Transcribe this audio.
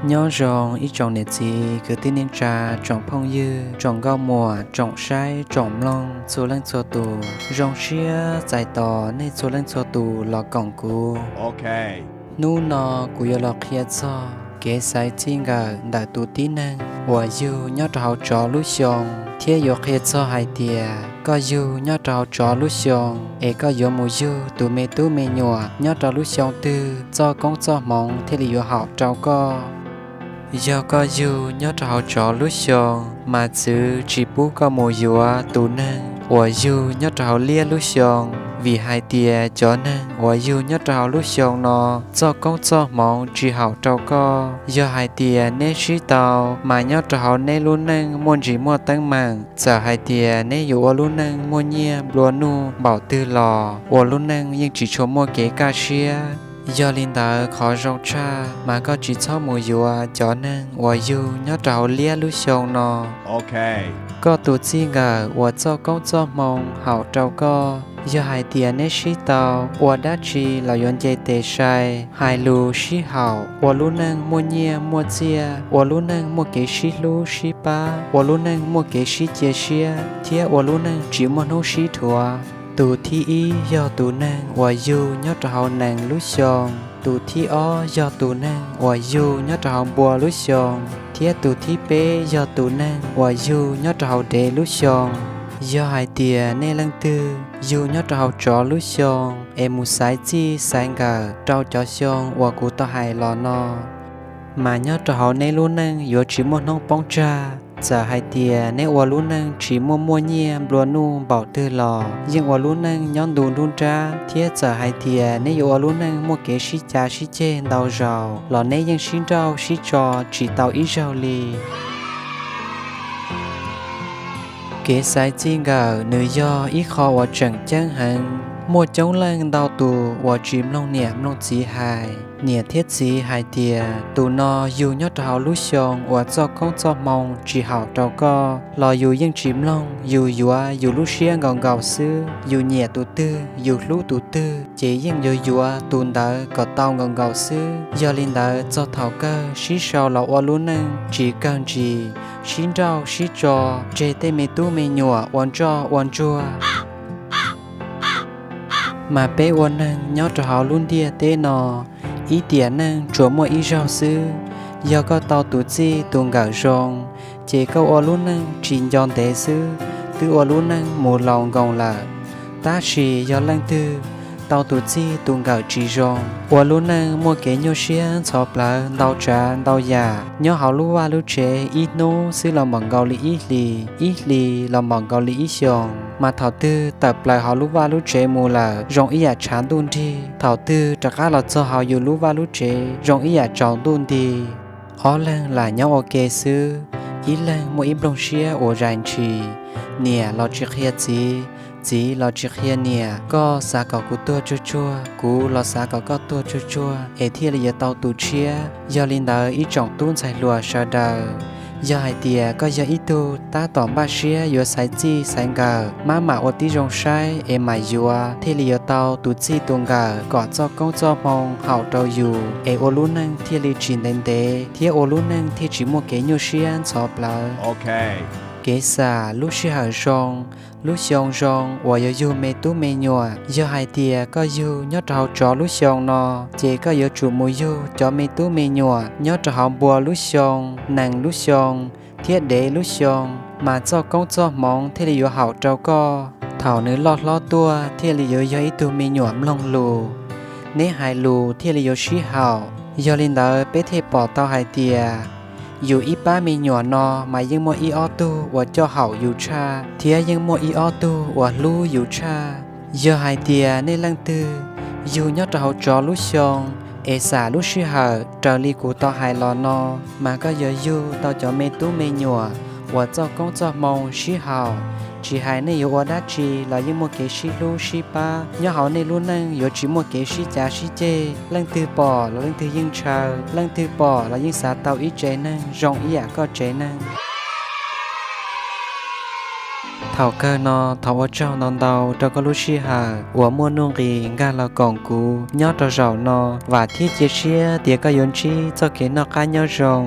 Nyob zoo ib tsoom niam txiv kwv tij neej tsa, tsoom phooj ywg, tsoom nkauj muam, tsoom saib tsoom mloog txhua leej txhua tus. Zoo siab txais tos nej txhua leej txhua tus los koom kuv. Hnub no kuv yuav los qhia txog kev xaiv txij nkawm ntawm tus tib neeg uas yug nyob rau hauv tsov lub xyoo, thiab yuav qhia txog hais tias koj yug nyob rau hauv tsov lub xyoo es koj yuav mus yug tus me tub me nyuam nyob rau lub xyoo twg txoj koob txoj hmoov thiaj li yuav haum rau koj. Yog koj yug nyob rau hauv tsov lub xyoo, mas txwv tsis pub koj mus yuav tus neeg uas yug nyob rau hauv liab lub xyoo, vim hais tias cov neeg uas yug nyob rau hauv lub xyoo no txoj koob txoj hmoov tsis haum rau koj. Yog hais tias neb sib tau, mas nyob rau hauv neb lub neej muaj ntsis muaj teeb meem, txawm hais tias neb yuav ua lub neej muaj nyiaj nplua nuj npaum twg los ua lub neej yeej tsis tshua muaj kev kaj siab. Yog li ntawd qhov zoo tshaj mas koj tsis txhob mus yuav cov neeg uas yug nyob rau hauv liab lub xyoo no. Koj tus txij nkawm uas txoj koob txoj hmoov haum rau koj, yog hais tias neb sib tau ua dab tsi los yuav nce tes sai, hais lus sib haum, ua lub neej muaj nyiaj muaj txiaj, ua lub neej muaj kev sib hlub sib pab, ua lub neej muaj kev sib cia siab, thiab ua lub neej tsis muaj hnub sib dhuav. Tus thib ib yog tus neeg uas yug nyob rau hauv nees lub xyoo, tus thib ob yog tus neeg uas yug nyob rau hauv npua lub xyoo, thiab tus thib peb yog tus neeg uas yug nyob rau hauv dev lub xyoo. Yog hais tias nej leej twg yug nyob rau hauv tsov lub xyoo es mus xaiv txij xaiv nkawm rau cov xyoo uas kuv tau hais los no, mas nyob rau hauv neb lub neej yuav tsis muaj hnub poob tsag. Txawm hais tias neb ua lub neej tsis muaj muaj nyiaj nplua nuj npaum twg los yeej ua lub neej nyob ntu nruab nrab, thiab txawm hais tias neb yuav ua lub neej muaj kev sib cav sib ceg ntau zaus los neb yeej sib nrauj sib tso tsis tau ib zaug li. Kev xaiv txij nkawm nws yog ib qho uas tseem ceeb heev. Muaj coob leej ntau tus uas tsis mloog niam mloog txiv hais. Niam thiab txiv hais tias tus no yug nyob rau hauv lub xyoo uas txoj koob txoj hmoo tsis haum rau koj los yus yeej tsis mloog, yus yuav yus lub siab nkaus nkaus xwb. Yus nyiam tus twg, yus hlub tus twg ces yeej yuav yuav tus ntawd kom tau nkaus nkaus xwb. Yog li ntawd txog thaum kawg sib sau los ua lub neej tsis kawg ntsis, sib nrauj sib tso, tseg tej me tub me nyuam ua ntsoj ua ntsuag. Mas peb ua neeg nyob rau hauv lub ntiaj teb no, ib tiam neej tsuas muaj ib zaug xwb. Yog koj tau tus txij tus nkawm zoo, ces koj ua lub neej tsis nco ntev xwb, twb ua lub neej mus laus nkoos lawm. Tab sis yog leej twg tau tus txij tus nkawm tsis zoo, ua lub neej muaj kev nyuaj siab ntxhov plawv ntau tsav ntau yam, nyob hauv lub vaj lub tsev ib hnub xwb los npaum nkaus li ib hlis, ib hlis los npaum nkaus li ib xyoos, mas thaum twg tawm plaws hauv lub vaj lub tsev mus lawm zoo ib yam tshav ntuj nrig, thaum twg rov qab los txog hauv yus lub vaj lub tsev zoo ib yam tsaus ntuj nti. Ob leeg lam nyob ua ke xwb, ib leeg muaj ib nplooj siab uas zais ntshis, niam los tsis qhia txiv, txiv los tsis qhia niam, koj xav kom kuv tuag tsuag tsuag, kuv los xav kom koj tuag tsuag tsuag es thiaj li yuav tau tus tshiab. Yog li ntawd ib tsoom tub ntxhais hluas sawv daws, yog hais tias koj yog ib tug tab tom npaj siab yuav xaiv txij xaiv nkawm, maj mam ua tib zoo saib es mam yuav thiaj li yuav tau tus txij tus nkawm kom txoj koob txoj hmoo haum rau yus es ua lub neej thiaj li tsis ntev ntev thiab ua lub neej thiaj tsis muaj kev nyuaj siab ntxhov plawv. Kev xam lub sij hawm zoo, lub xyoo zoo uas yuav yug me tub me nyuam, yog hais tias koj yug nyob rau hauv tsov lub xyoo no, ces koj yuav tsum mus yug cov me tub me nyuam nyob rau hauv npua lub xyoo, nees lub xyoo, thiab dev lub xyoo, mas txoj koob txoj hmoov thiaj li yuav haum rau koj. Thaum nws loj hlob tuaj thiaj li yuav yog ib tug me nyuam mloog lus, neb hais lus thiaj li yuav sib haum. Yog li ntawd peb thiaj pom tau hais tias yus ib pab me nyuam no mas yeej muaj ib ob tug uas coj haum yus tshaj, thiab yeej muaj ib ob tug uas hlub yus tshaj. Yog hais tias nej leej twg yug nyob rau hauv tsov lub xyoo es xam lub sij hawm raws li kuv tau hais los no, mas koj yuav yug tau cov me tub me nyuam uas txoj koob txoj hmoo sib haum. Tsis hais nej yuav ua dab tsi los yeej muaj kev sib hlub sib pab, nyob hauv nej lub neej yuav tsis muaj kev sib cav sib ceg, leej twg pom los leej twg yeej ntshaw, leej twg pom los yeej xav tau ib tsev neeg zoo ib yam koj tsev neeg. Thaum kawg no thov ua tsaug ntau ntau rau koj lub sij hawm uas muaj nuj nqis nkag los koom kuv nyob rau zaum no. Vam thiab cia siab tias koj yuav ntsib txoj kev noj qab nyob zoo.